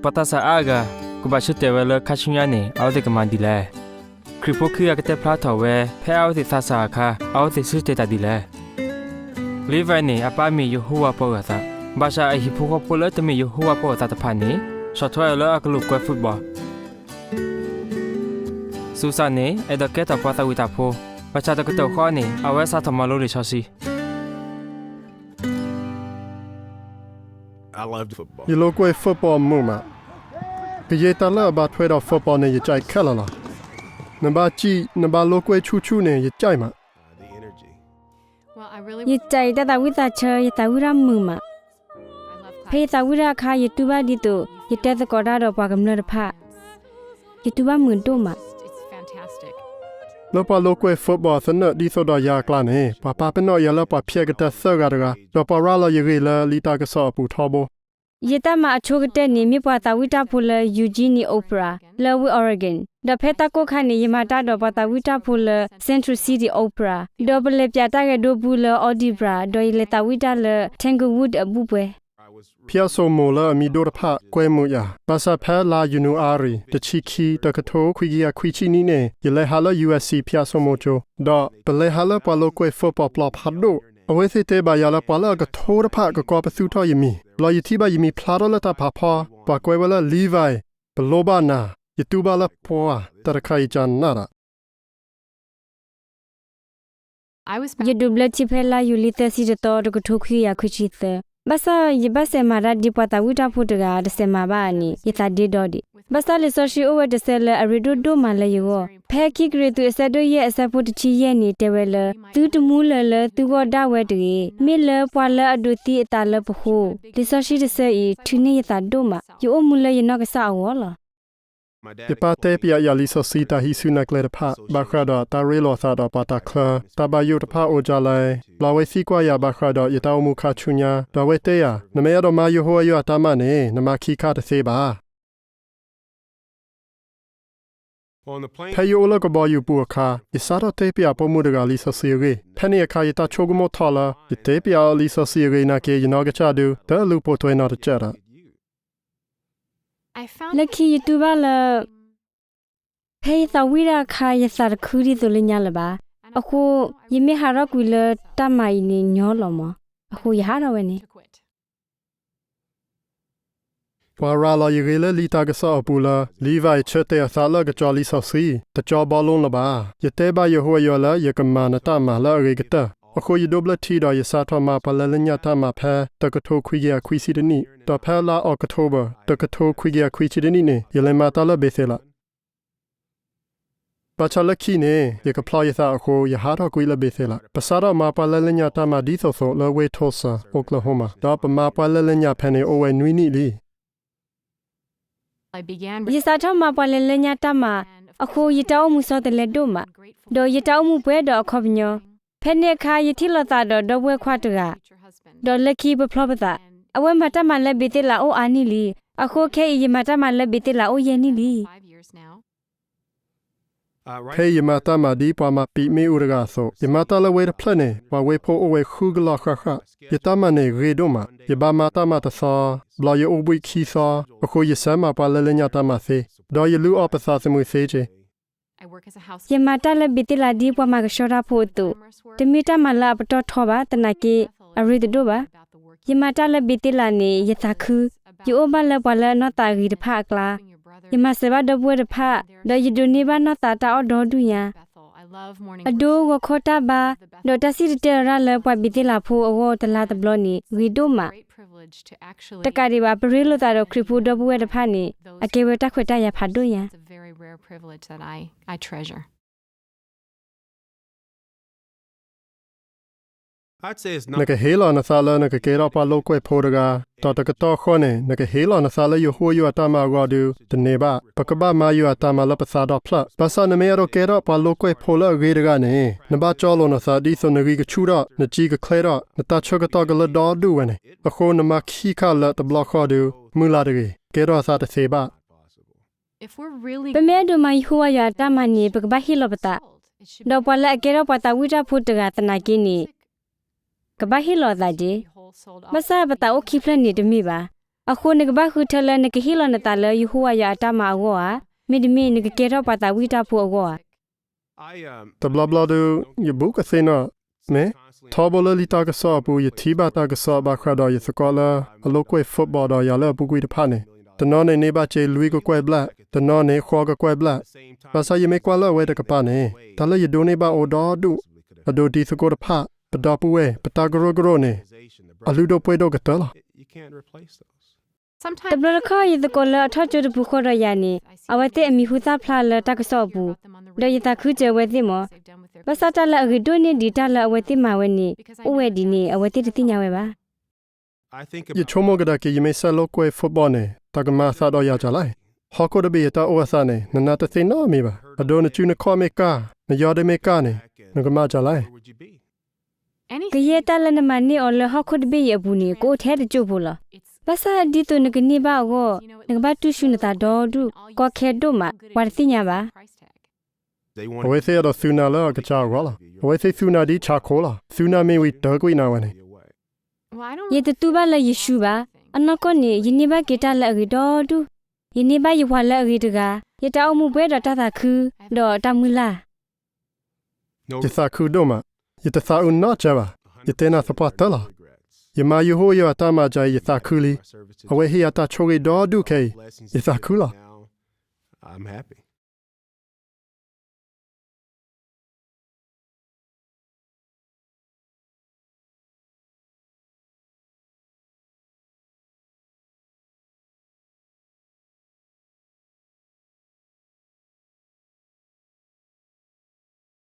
ပှၤသးစၢ်အါအဂၤ ကဘၣ်ဆၢတဲာ်ဝဲလၢ ခါဆူညါန့ၣ် အဝဲသ့ၣ်ကမၤဒ်လဲၣ်. ခရံာ်ဖိခံဂၤကတဲဖျါထီၣ်ဝဲ ဖဲအဝဲသ့ၣ်သးစၢ်အခါ အဝဲသ့ၣ်ဆၢတဲာ်တၢ်ဒ်လဲၣ်. Levi န့ၣ် အပၢ်မ့ၢ်ယဟိဝၤပှၤအုၣ်အသး, ဘၣ်ဆၣ်အဟံၣ်ဖိဃီဖိလၢတမ့ၢ်ယဟိဝၤပှၤအုၣ်အသးတဖၣ်န့ၣ် ဆီၣ်ထွဲအီၤလၢအကလူးကွဲ football. Susan န့ၣ် အဲၣ်ဒိးကဲထီၣ်ပှၤသးဝံၣ်တၢ်ဖိ, ဘၣ်ဆၣ်တကတီၢ်ဃီန့ၣ် အဝဲစးထီၣ်မၤလိလံာ်စီဆှံ. ယလိာ်ကွဲ football မုာ်မး. ကယဲၢ်တၢ်လၢအဘၣ်ထွဲဒီး football န့ၣ် ယကၠဲးခဲလၢာ်လီၤ. နဘၣ်စံၣ်, နဘၣ်လိာ်ကွဲဆူၣ်ဆူၣ်န့ၣ် ယကၠဲးမး. ယတၢ်အံၤ တၢ်သးဝံၣ်သးဆၢ, ယသးဝံၣ်တၢ်မုာ်မး. ဖဲယသးဝံၣ်တၢ်အခါ ယတူၢ်ဘၣ်ဒ်သိး ယတဲသကိးတၢ်ဒီးပှၤကမျၢၢ်တဖၣ်, ယတူၢ်ဘၣ်မုာ်ဒိၣ်မး. လၢပှၤလိာ်ကွဲ football သနၢၣ်ဒ်သိးဒီးယၤအကျါန့ၣ် ပှၤပာ်ပနီၣ်ယၤလၢပှၤဖျဲးကတၢၢ်သၢဂၤတဂၤ, ဒီးပှၤရၤလီၤယဂ့ၢ်လၢလံာ်တၢ်ကစီၣ်အပူၤထီဘိ. ယတၢ်မၤအဆိကတၢၢ်န့ၣ် မ့ၢ်ပှၤသးဝံၣ်တၢ်ဖိလၢ Eugene Opera လၢဝ့ၢ် Oregon, ဒီးဖဲတၢ်ကိၢ်ခါန့ၣ် ယမၤတၢ်ဒီးပှၤသးဝံၣ်တၢ်ဖိလၢ Century City Opera, ဒီးပလဲၤပၠးတၢ်ဂဲၤဒိပူၤလၢ Audubon, ဒီးယလဲၤသးဝံၣ်တၢ်လၢ Tanglewood အဘူၣ်ပှဲၤ. ဖံးအစိၣ်မိၢ်လၢအမံၤဒိၣ်တဖၣ် ကွဲမုာ်ယၤ, ဘၣ်ဆၣ်ဖဲလါယနူၤအါရံၤ တဆံခံ, တကထိခွံကယၤခွံဆံနွံန့ၣ် ယလဲၤဟးလၢ USC ဖံးအစိၣ်မိၢ်ကၠိ, ဒီးပလဲၤဟးလၢပှၤလိာ်ကွဲ football ပျီဖးဒိၣ်. အဝဲသ့ၣ်တဲဘၣ်ယၤလၢပှၤလၢအကထိတဖၣ် ကကိးပသူထီၣ်ယမံၤ, ဘျီယထံၣ်ဘၣ်ယမံၤဖျါထီၣ်လၢတၢ်ဖးဖီ, ပှၤကွဲးဝဲလၢ Levi, ပလိၣ်ဘၣ်နၤ, ယတူၢ်ဘၣ်လၢပှၤ, တၢ်တခါအံၤကနၣ်တၢ် ယဒိးဘျၢထံဖဲလါယူၤလံသၢဆံတသီ တကထိခွံကယၤခွံဆံသၢ, ဘၣ်ဆၣ်ယဘၣ်စဲးမၤတၢ်ဒ်ပှၤသးဝံၣ်တၢ်ဖိတဂၤ တစဲးမၤဘၣ်ဧါန့ၣ် ယသးဒ့ဒီဒံး. ဘၣ်ဆၣ်လံာ်စီဆှံအိၣ်ဝဲတဆၢလၢအရ့ဒိၣ်ဒိၣ်မးလၢယဂီၢ်. ဖဲခံကရံၣ်သူးအဆၢဒိၣ်ယဲၢ်အဆၢဖိတဆံယဲၢ်န့ၣ် တဲဝဲလၢ သုတမူလၢၤလၢသုဂီၢ်ဒၣ်ဝဲတဂ့ၤ, မ့ၢ်လၢပှၤလၢအဒိးသံအသးလၢပဃိ. လံာ်စီဆှံတဆၢအံၤ ထုးန့ၢ်ယသးဒိၣ်မး, ယအိၣ်မူလၢယနီၢ်ကစၢ်အဂီၢ်လီၤ. ယပၢ်တဲပယးယၤလံာ်စီဆှံတၢ်ဟံးစုနဲၣ်ကျဲတဖၣ် ဘၣ်ဃးဒီးတၢ်ရ့လိာ်အသးဒီးပှၤတၢ်ချၢ, တၢ်ဘၣ်ယိၣ်တဖၣ်အိၣ်ဒ်လဲၣ်, ဘျီအဝဲသံကွၢ်ယၤဘၣ်ဃးဒီးယတၢ်အိၣ်မူခါဆူညါ, ဒီးအဝဲတဲယၤ, နမ့ၢ်အဲၣ်ဒိးမၤယဟိဝၤယွၤအတၢ်မၤန့ၣ် နမၤခံခါတသ့ဘၣ်. ဖဲယအိၣ်လၢကဘီယူၤပူၤအခါ ယစးထီၣ်တဲပယးပိာ်မုၣ်တဂၤလံာ်စီဆှံအဂ့ၢ်. ဖဲန့ၣ်အခါ ယတၢ်ဆိကမိၣ်ထီၣ်လၢ ယတဲပယးအီၤလံာ်စီဆှံအဂ့ၢ်နာ်က့ ယနီၢ်ကစၢ်ဒုး တလူၢ်ပိာ်ထွဲနီတစဲးဒီး လၢခံယတူၢ်ဘၣ်လၢ ဖဲယသးဝံၣ်တၢ်အခါ ယသးတခုဒ်သိးလၢညါလၢၤဘၣ်. အဃိ ယမ့ၢ်ဟးထီၣ်ကွံာ်လၢတၢ်မၤအံၤန့ၣ်ညီလီၤမး. အဃိယဟးထီၣ်ဝဲန့ၣ်. ပှၤရၤလီၤယဂ့ၢ်လၢလံာ်တၢ်ကစီၣ်အပူၤလၢ Levi ဆၢတဲာ်အသးလၢကကၠီလံာ်စီဆှံ, တကၠီဘီလိလၢၤဘၣ်. ယတဲဘၣ်ယဟိဝၤယွၤလၢ ယကမၤနတၢ်မၤလၢအဂ့ၤကတၢၢ်. အဃိယဒိးဘျၢထံဒီး ယစးထီၣ်မၤပှၤလၢလၢညါတၢ်မၤဖဲ တကထိခွံကယၤခွံဆံတနံၣ်, ဒီးဖဲလါအီးကထိဘၢၣ် တကထိခွံကယၤခွံဆံတနံၣ်န့ၣ် ယလဲၤမၤတၢ်လၢဘ့ၤသ့းလး. ဘၣ်ဆၣ်လၢခံန့ၣ် ယကဖျီယသးအဃိ ယဟးထီၣ်ကွံာ်လၢဘ့ၤသ့းလး. ပစးထီၣ်မၤပှၤလၢလၢညါတၢ်မၤဒ်သိးသိးလၢဝ့ၢ် Tulsa, Oklahoma, ဒီးပမၤပှၤလၢလၢညါဖဲန့ၣ်အိၣ်ဝဲနွံနံၣ်လံ. ယစးထီၣ်မၤပှၤလၢလၢညါတၢ်မၤ, အဃိယတၢ်အိၣ်မူဆီတလဲဒိၣ်မး, ဒီးယတၢ်အိၣ်မူပှဲၤဒီးအခီပညီ. ဖဲန့ၣ်အခါ ယထံၣ်လိာ်သးဒီးဒီပုၢ်ဝဲၢ်ခွါတဂၤ, ဒီးလၢခံပဖျီပသး. အဝဲမၤတၢ်မၤလၢဘ့ၤသ့းလးအိၣ်အါနံၣ်လံ, အဃိခဲအံၤယမၤတၢ်မၤလၢဘ့ၤသ့းလးအိၣ်ယဲၢ်နံၣ်လံ. ဖဲအံၤယမၤတၢ်မၤဒ်ပှၤမၤပံာ်မ့ၣ်အူတဂၤအသိး, ယမၤတၢ်လၢဝ့ၢ်တဖျၢၣ်န့ၣ် ပှၤဝ့ၢ်ဖိအိၣ်ဝဲဃုကလီၢ်ဃၣ်ဃၣ်. ယတၢ်မၤန့ၣ်ဂ့ၤဒိၣ်မး, ယဘၣ်မၤတၢ်မၤတသီ, ဘျီယအိၣ်ဘှံးခံသီ, အဃိယဆဲးမၤပှၤလၢလၢညါတၢ်မၤသ့, ဒီးယလူအီၤပသးသမူသ့က့ၤ. ယမၤတၢ်လၢဘ့ၤသ့းလးဒ်ပှၤမၤကဆှီတၢ်ဖိအသိး, တမ့ၢ်တၢ်မၤလၢအပတီၢ်ထီဘၣ်, သနာ်က့ အရ့တဒိၣ်ဘၣ်. ယမၤတၢ်လၢဘ့ၤသ့းလးန့ၣ် ယသးခု, ယအိၣ်ဘၣ်လၢပှၤလၢအနီၢ်သးအဂ့ၤတဖၣ်အကျါ, ယမၤစၢၤဘၣ်ဒီပုၢ်ဝဲၢ်တဖၣ်, ဒီးယဒိးန့ၢ်ဘၣ်နီၢ်သးတၢ်အီၣ်ဒီဒူၣ်ညါ. အဒိ ဂီၤခီတၢ်ဘါ, ဒီးတၢ်စံၣ်တဲၤတဲလီၤတၢ်လၢပှၤဘ့ၤသ့းလးဖိအဂီၢ်တလါတဘျီန့ၣ် ဂ့ၤဒိၣ်မး. တကးဒံးဘၣ် ပရ့လိာ်သးဒီးခရံာ်ဖိဒီပုၢ်ဝဲၢ်တဖၣ်န့ၣ် အကဲဝဲတၢ်ခွဲးတၢ်ယာ်ဖးဒိၣ်ညါ. နကဟ့ၣ်လီၤနသးလၢနကကဲထီၣ်ပှၤလိာ်ကွဲဖိတဂၤ, ဒီးတကတီၢ်ဃီန့ၣ် နကဟ့ၣ်လီၤနသးလၢယဟိဝၤယွၤအတၢ်မၤအဂီၢ်ဒီး တန့ၢ်ဘၣ်. ပကဘၣ်မၤယွၤအတၢ်မၤလၢပသးဒီဖျၢၣ်. ဘၣ်ဆၣ်နမ့ၢ်အဲၣ်ဒိးကဲထီၣ်ပှၤလိာ်ကွဲဖိလၢအဂ့ၤတဂၤန့ၣ် နဘၣ်ကၠီလိာ်နသးဒ်သိးနဂံၢ်ကဆူၣ်ထီၣ်, နစံၣ်ကချ့ထီၣ်, နတၢ်ဆၢကတီၢ်ကလၢဒီဒူၣ်ဝဲန့ၣ်. အဃိနမၤခံခါလၢာ်တဘျီဃီဒီး မုၢ်လၢ်တဂ့ၤ, ကဲထီၣ်အသးတသ့ဘၣ်. ပမ့ၢ်အဲၣ်ဒိးမၤယဟိဝၤယွၤအတၢ်မၤန့ၣ် ပကဘၣ်ဟ့ၣ်လီၤပသး, ဒီးပှၤလၢအကဲထီၣ်ပှၤသးဝံၣ်တၢ်ဖိတဂၤသနာ်က့န့ၣ် ကဘၣ်ဟ့ၣ်လီၤအသးက့ၤ. ဘၣ်ဆၣ်ပသးအိၣ်ခံဖျၢၣ်န့ၣ်တမ့ၢ်ဘၣ်. အဃိနကဘၣ်ဃုထၢလၢနကဟ့ၣ်လီၤနသးလၢယဟိဝၤယွၤအတၢ်မၤအဂီၢ်ဧါ, မ့တမ့ၢ်နကကဲထီၣ်ပှၤသးဝံၣ်တၢ်ဖိအဂီၢ်ဧါ. တဘျီဘျီဒုး ယဘူးကသ့ၣ်နီၣ်, မ့ၢ် ထီဘိလၢလံာ်တၢ်ကစီၣ်အပူၤ ယထံၣ်ဘၣ်တၢ်ကစီၣ်ဘၣ်ဃးဒီးယသကိးလၢအလိာ်ကွဲ football ဒီးယၤလၢအပူၤကွံာ်တဖၣ်န့ၣ်, တနီၤန့ၣ်န့ၢ်ဘၣ်စ့လွံၢ်ကကွဲၢ်ဘျဲၣ်, တနီၤန့ၣ်ဃိးကကွဲၢ်ဘျဲၣ်. ဘၣ်ဆၣ်ယမ့ၢ်ကွၢ်လၢအဝဲတကပၤန့ၣ် တၢ်လၢယဒိးန့ၢ်ဘၣ်အိၣ်ဒီဒူၣ်, အဒိးတံၤသကိးတဖၣ်, ပဒီပုၢ်ဝဲၢ်, ပတၢ်ကရၢကရိန့ၣ် အလုၢ်ဒိၣ်ပှ့ၤဒိၣ်ကတၢၢ်လီၤ. တဘျီတခီၣ် ယသကိးလၢအထီၣ်ကၠိတပူၤဃီဒီးယၤန့ၣ် အဝဲသ့ၣ်အမံၤဟူသၣ်ဖျါလၢတၢ်ကစီၣ်အပူၤ, ဒီးယသးခုစၢၤအဝဲသ့ၣ်မး, ဘၣ်ဆၣ်တၢ်လၢအဂ့ၤဒိၣ်န့ၢ်ဒံးတၢ်လၢအဝဲသ့ၣ်မၤဝဲန့ၣ် အိၣ်ဝဲဒ်န့ၣ် အဝဲသ့ၣ်တသ့ၣ်ညါဝဲဘၣ်. ယဆိကမိၣ်ကဒါက့ၤ ယမ့ၢ်ဆဲးလိာ်ကွဲ football န့ၣ် တၢ်ကမၤအသးဒီးယၤကၢ်လဲၣ်. ဟီၣ်ခိၣ်တဘ့ၣ်အတၢ်အိၣ်အသးန့ၣ် နနၢ်တသ့ၣ်နီတမံၤဘၣ်. အဒိ နစုနခီၣ်မ့ၢ်ကၢ်, နယီၢ်ဒ့မ့ၢ်ကၢ်န့ၣ် နကမၤကၢ်လဲၣ်. ကယဲၢ်တၢ်လၢနမၤန့ၢ်အီၤလၢဟီၣ်ခိၣ်တဘ့ၣ်အံၤအပူၤန့ၣ် ကအိၣ်ထဲတကၠိၢ်ဖိလီၤ. ဘၣ်ဆၣ်ဒ်သိးနကန့ၢ်ဘၣ်အဂီၢ် နကဘၣ်တူၢ်ဆူၣ်နသးဒီဒူၣ်, ကီခဲဒိၣ်မး, ပှၤတသ့ၣ်ညါဘၣ်. အဝဲသ့ၣ်အဲၣ်ဒိးသူနၤလၢအကစၢ်အဂီၢ်လီၤ. အဝဲသ့ၣ်သူနၤဒ်ဆၣ်ခိလီၤ. သူနၤမ့ၢ်ဝံၤတၢကွံာ်နၤဝဲန့ၣ်. ယတတူၢ်ဘၣ်လၢယရှူၢ်ဘၣ်. အနီၢ်ကီၢ်န့ၣ် ယန့ၢ်ဘၣ်က့ၤတၢ်လၢအဂ့ၤဒီဒူၣ်. ယန့ၢ်ဘၣ်ယဝၤလၢအဂ့ၤတဂၤ, ယတၢ်အိၣ်မူပှဲၤဒီးတၢ်သးခု, ဒီးတၢ်မုၢ်လၢ်. ယသးခုဒိၣ်မး, ယတသးအုးနီတစဲးဘၣ်. ယတဲနၤသပှၢ်တၢၢ်လီၤ. ယမၤယဟိဝၤယွၤအတၢ်မၤကၢ်အံၤ ယသးခုလံ. အဝဲဟ့ၣ်ယၤတၢ်ဆိၣ်ဂ့ၤဒီဒူၣ်ခဲအံၤ, ယသးခုလီၤ.